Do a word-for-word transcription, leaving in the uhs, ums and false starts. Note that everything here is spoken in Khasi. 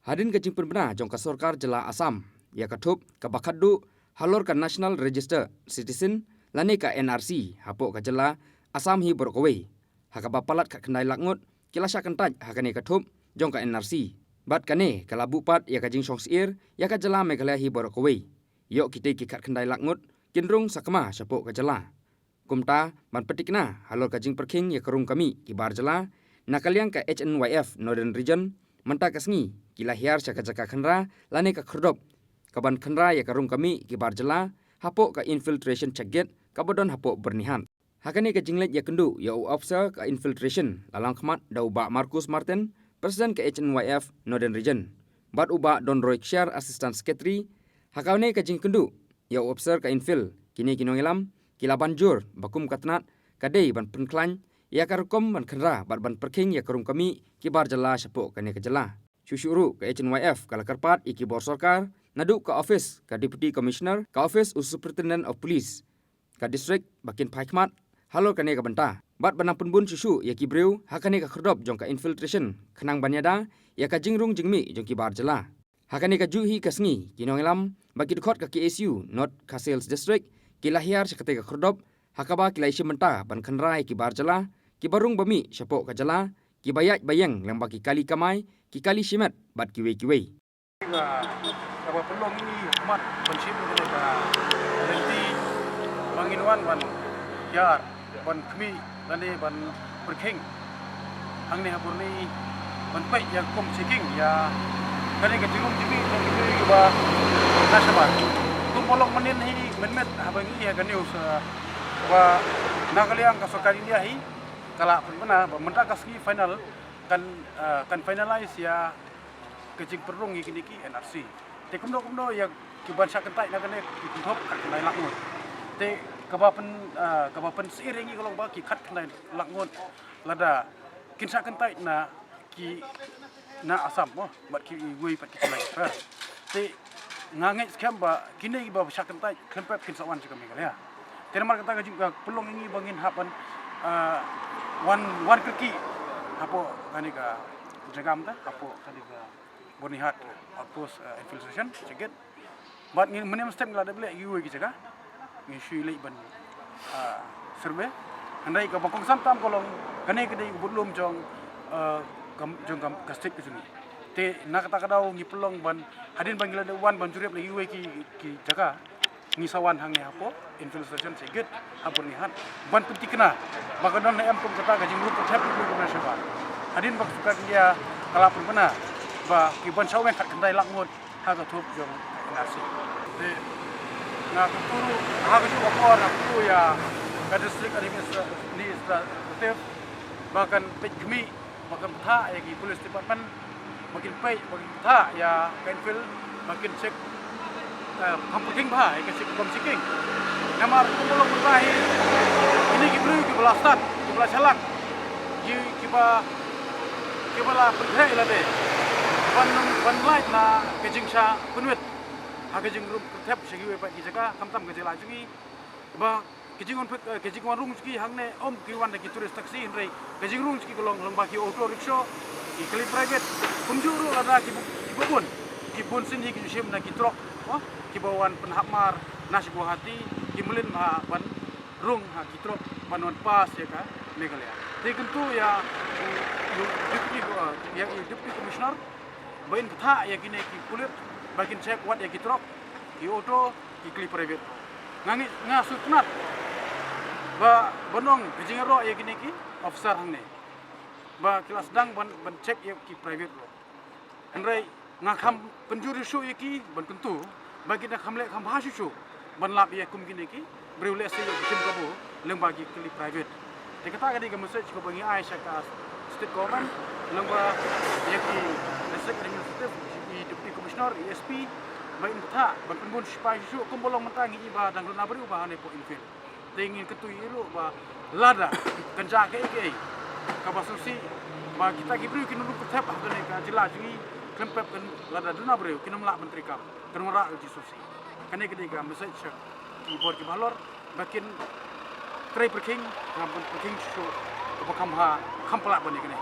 Hadien ka jingpynbna jong ka sorkar jylla Assam ïa ka thup kaba khatduh halor ka National Register Citizen lane ka N R C hapoh ka jylla Assam hi baroh kawei, ha kaba palat khatkhyndai lak ngut ki la shah kyntait ha kane ka thup jong ka N R C. Bad kane ka la buh pat ïa ka jingshong syier ïa ka jylla Meghalaya hi baroh kawei. Ïoh kitei ki khatkhyndai lak ngut kin rung sakma shapoh ka jylla. Kumta, ban pyntikna halor ka jingpyrkhing ïa ka rung ka mih ki bar jylla, na ka liang ka H N Y F Northern Region, mynta ka sngi ki la hiar sha ka jaka khynra lane ka khyrdop kaban khynra ïa ka rung ka mih ki bar jylla hapoh ka infiltration check gate kaba don hapoh Byrnihat. Ha kane ka jingleit ïakynduh ïa u ophisar ka infiltration, la long khmat da u Bah Marcus Martin, President ka H N Y F Northern Region, bad u Bah Donroy Kshiar, Assistant Secretary. Ha kane ka jingkynduh ïa u ophisar ka infil, kine ki nongïalam ki la ban jur ba kum ka tnat ka dei ban pynkhlaiñ ïa ka rukom ban khynra bad ban pyrkhing ïa ka rung ka mih ki bar jylla shapoh kane ka jylla. Shuh shuh ruh ka H N Y F ka la kyrpad ïa ki bor sorkar, naduh ka ophis ka Deputy Commissioner, ka ophis u Superintendent of Police ka district, ba kin phai khmat halor kane ka bynta bad ban nang pynbun shuh shuh ïa ki briew ha kane ka khyrdop jong ka infiltration, khnang ban ïada ïa ka jingrung jingmih jong ki bar jylla. Ha kane kajuh hi ka sngi, ki nongïalam ba ki dkhot ka K S U North Khasi Hills District ki la hiar sha katei ka khyrdop, ha kaba ki la ïashim bynta ban khynra ïa ki bar jylla kiba rung ba mih shapoh ka jylla, kiba ïaid ba ïeng lyngba ki kali kamai, ki kali shimet bad kiwei kiwei. Ka, kaba pynlong ïa ngi ha khmat ban shim ïa kane ka lynti ba ngin wan ban hiar, ban khmih lane ban pyrkhing hangne ha Byrnihat, ban peit ïa ka kum checking ïa kane ka jingrung jingmih jong ki briew kiba na shabar. Kumba long mynnin hi mynmiet haba ngi ïohi ha ka news, eh, ba na ka liang ka sorkar India hi ka la pynbna ba mynta ka sngi final kan, eh, kan finalize ïa ka jingpynrung ïa kine ki N R C. Te kumno kumno ïa ki ban shah kyntait na kane ki kynthup khatkhyndai lak ngut. Te kaba pyn, ah, kaba pynsyier ïa ngi ka long ba ki khatkhyndai lak ngut lada kin shah kyntait na ki na Assam mo, bad kiwei pat ki jylla kiba pher. Te nga ngeit skhem ba kine kiba shah kyntait khlem pep kin sa wan sha ka Meghalaya. Te namar kata ka jing ka pynlong ïa ngi ba ngin hap ban, ah, wan, wan kyrkieh hapoh kane ka jaka mynta, hapoh kane ka Byrnihat outpost, ah, infiltration check gate. Bad ngin mynne mynstep ngi la dep leh kiwei ki jaka, ngi shu leit ban, ah, survey. Hynrei kaba kongsan tam ka long kane ka dei ka budlum jong, ah, ka, jong ka, ka state ka jong ngi. Te na kata ka daw ngi pynlong ban, hadien ba ngi la dep wan ban jurip leh kiwei ki, ki jaka, ngi sa wan hangne hapoh infiltration check gate ha Byrnihat ban pyntikna ba ka don ne em kum kata ka jingrung pyrthep ïa ki briew kiba na shabar. Hadien ba ka sorkar India ka la pynbna ba ki ban shah weng khatkhyndai lak ngut ha ka thup jong N R C. Te nga kyntu ruh ha kajuh ka por nga kyntu ïa ka district administrative ba kan peit khmih, ba kan bthah ïa ki police department ba kin peit, ba kin bthah ïa ka infil, ba kin check, eh, kham pyrkhing bha ïa ka check, rukom checking. Namar kumba long mynta hi, kine ki briew kiba la stad, kiba la shalak, ki, kiba, kiba la pyntheh ïa lade ban, ban lait na ka jingshah pynwit ha ka jingrung pyrthep sha kiwei pat ki jaka, khamtam ka jylla jong ngi, ba ka jingwan pyrkhat, eh, ka jingwan rung jong ki hangne, ym ki wan da ki tourist taxi, hynrei ka jingrung jong ki ka long lyngba ki auto rickshaw, ki kali private, kumjuh ruh lada ki bu-, kiba bun, ki bun sien hi ki ju shim na ki truck, oh, kiba wan pynhap mar na sha Guwahati, ki mlien bha ban rung ha ki truck ban wan pass ïa ka Meghalaya. Te kyntu ïa u, u, u deputy, eh, ïa u deputy commissioner ba in bthah ïa kine ki pulit ba kin check wat ïa ki truck, ki auto, ki kali private. Nga ngi, nga sngewtynnat ba, ban ong ka jingïaroh ïa kine ki officer hangne ba ki la sdang ban, ban check ïa ki private ruh. Hynrei nga kham pynjur shuh ïa ki ban kyntu ba ki dang kham leh kham bha shuh shuh ban lap ïa kum kine ki briew lehse ïa ki shim kabu lyngba ki kali private. Te kata ka dei ka message kaba ngi ai sha ka state government lyngba ïa ki district administrative, i deputy commissioner, i S P, ba in bthah ban pynbun shipai shuh shuh kumba long mynta ngi i ba dang duna briew ba hangne hapoh infil. Te ngin kyntu ïa i ruh ba lada kan jia kaei kaei kaba sngewsih ba kita ki briew kin rung pyrthep ha kane ka jylla jong ngi, khlem pep kan, lada duna briew kin ym lah ban treikam, kan wanrah ka jingsngewsih. Kane ka dei ka message sha ki bor kiba halor ba kin trei pyrkhing, ban pyrkhing shuh shuh kaba kham bha, kham palat ban ïa kane.